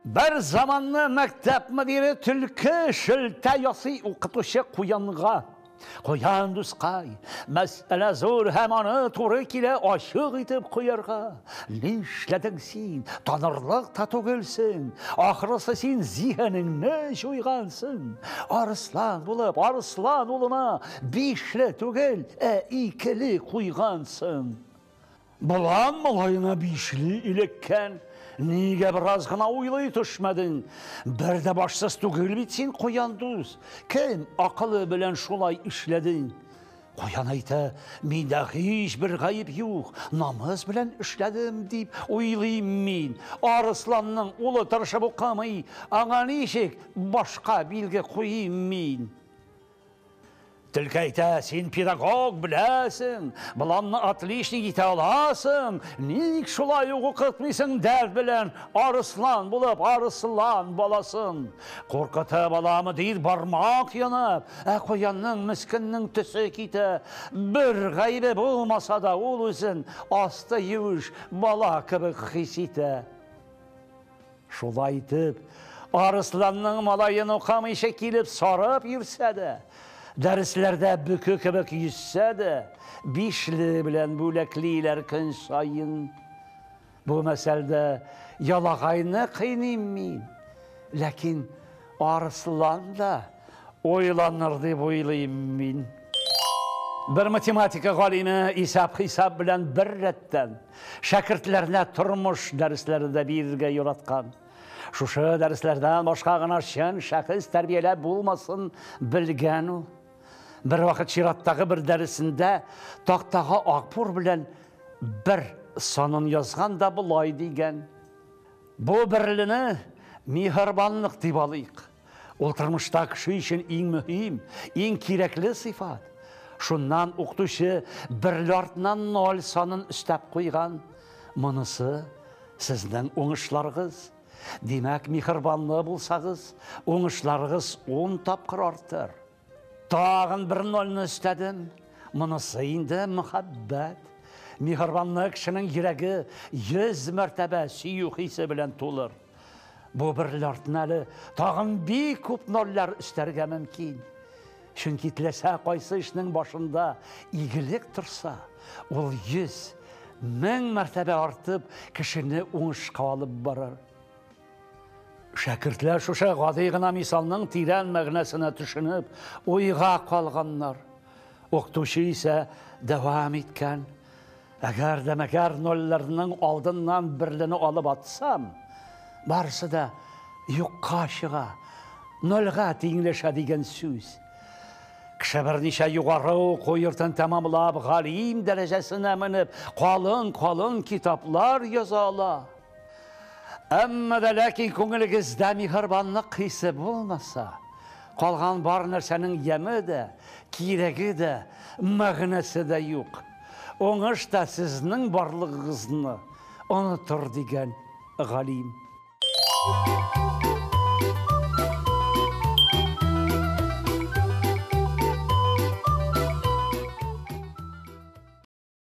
Бер заманны мәктәп мөдире төлке шелтә ясый укытучы куянга. Куян дускай, мәсьәлә зур һәм аны туры килә ачык итеп куярга. Нишләдең син? Танырлык та түгелсең. Ахрысы син зиһенеңне җуйгансың. Арыслан булып, арыслан улына бишле түгел, ә икеле куйгансың. Болан малаена бишле эләккән. Нигә бераз гына уйлый төшмәдең? Бер дә башсыз түгел бит син, куян дус. Кем акылы белән шулай эшләдең? Куян әйтә, миндә һичбер гаеп юк, намус белән эшләдем дип уйлыйм мин. Арысланның улы тырышып укымый, аңа ничек башка билге куйыйм мин? Төлке әйтә, син педагог беләсең, боланны отличник итә аласың, ник шулай ук укытмыйсың дәрт белән арыслан булып арыслан баласын? Куркытып аламы дир бармак янап, ә куянның мескеннең төсе китә. Бер гаебе булмаса да ул үзен асты юеш бала кебек хис итә. Шулай итеп, Арысланның малаен укымыйча килеп сарып йөрсә дә, дәресләрдә бөке кебек йөзсә дә, бишле белән бүләклиләр көн саен. Бу мәсьәләдә ялагайны кыйныйм мин. Ләкин Арыслан да уйланыр дип уйлыйм мин. Бер математика галиме исәп-хисап белән бер рәттән шәкертләренә тормыш дәресләре дә бирергә яраткан. Шушы дәресләрдән башка гына чын шәхес тәрбияләп булмасын белгән ул. Бер вакыт чираттагы бер дәресендә тактага акбур белән бер санын язган да болай дигән. Бу берлене миһербанлык дип алыйк. Ул тормышта кеше өчен иң мөһим, иң кирәкле сыйфат. Шуннан укытучы берле артыннан ноль санын өстәп куйган. Монысы сезнең уңышларыгыз. Димәк, миһербанлы булсагыз, уңышларыгыз 10 тапкыр артыр. Тагын бер нольне өстәдем. Монысы инде мөхәббәт. Миһербанлы кешенең йөрәге 100 мәртәбә сөю хисе белән тулыр. Бу берле артына әле тагын бик күп нольләр өстәргә мөмкин. Чөнки теләсә кайсы эшнең башында игелек торса, ул 100, 1000 мәртәбә артып, кешене уңышка алып барыр. Шәкертләр шушы гади гына мисалның тирән мәгънәсенә төшенеп, уйга калганнар. Укытучы исә дәвам иткән. Әгәр дә мәгәр нольләрнең алдыннан берлене алып атсам, барысы да юкка чыга, нольгә тиңләшә дигән сүз. Кеше берничә югары уку йортын тәмамлап, галим дәрәҗәсенә менеп, калын-калын китаплар яза ала. Әмма дә ләкин күңелегездә миһербанлык хисе булмаса, калган бар нәрсәнең яме дә, кирәге дә, мәгънәсе дә юк. Уңыш та сезнең барлыгыгызны онытыр дигән галим.